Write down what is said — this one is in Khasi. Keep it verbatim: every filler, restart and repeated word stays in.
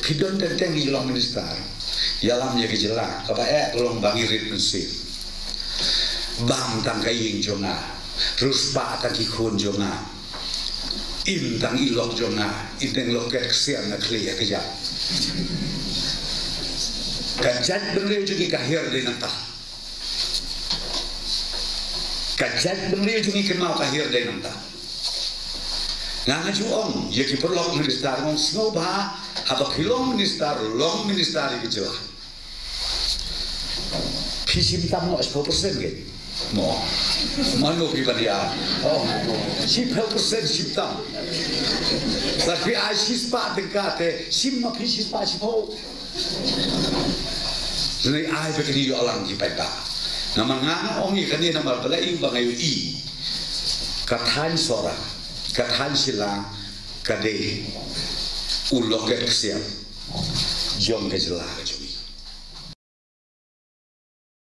Phi don teng teng ngi long minister, ïalam ïa ka jylla, kaba eh ka long ba ngi rit mynsiem. Bam tang ka ïing jong nga, riewspah tang ki khun jong nga, im tang i lok jong nga, im tang locket ksiang nga khlieh ïa ka jait. Ka jaitbynriew jong ngi ka hiar dei nangta. Ka jaitbynriew jong ngi kynmaw ka hiar dei nangta. Nga nga ju ong ïa ki paralok minister, nga ong sngewbha haba phi long minister, long minister ïa ka jylla. Phi shim tam noh shiphew percent ke? Mo. Mano phi ban ïa? Oh, shiphew percent shim tam. Lada phi ai shispah tyngka te shim ma phi shispah shiphew. Lei ai ba kane ïoh lang ki paidbah. Namar nga nga ong ïa kane namar ba la ïoh ba nga ïohi. Ka thaiñ Sohra, ka thaiñ Shillong, ka dei u locket ksiang jong ka jylla.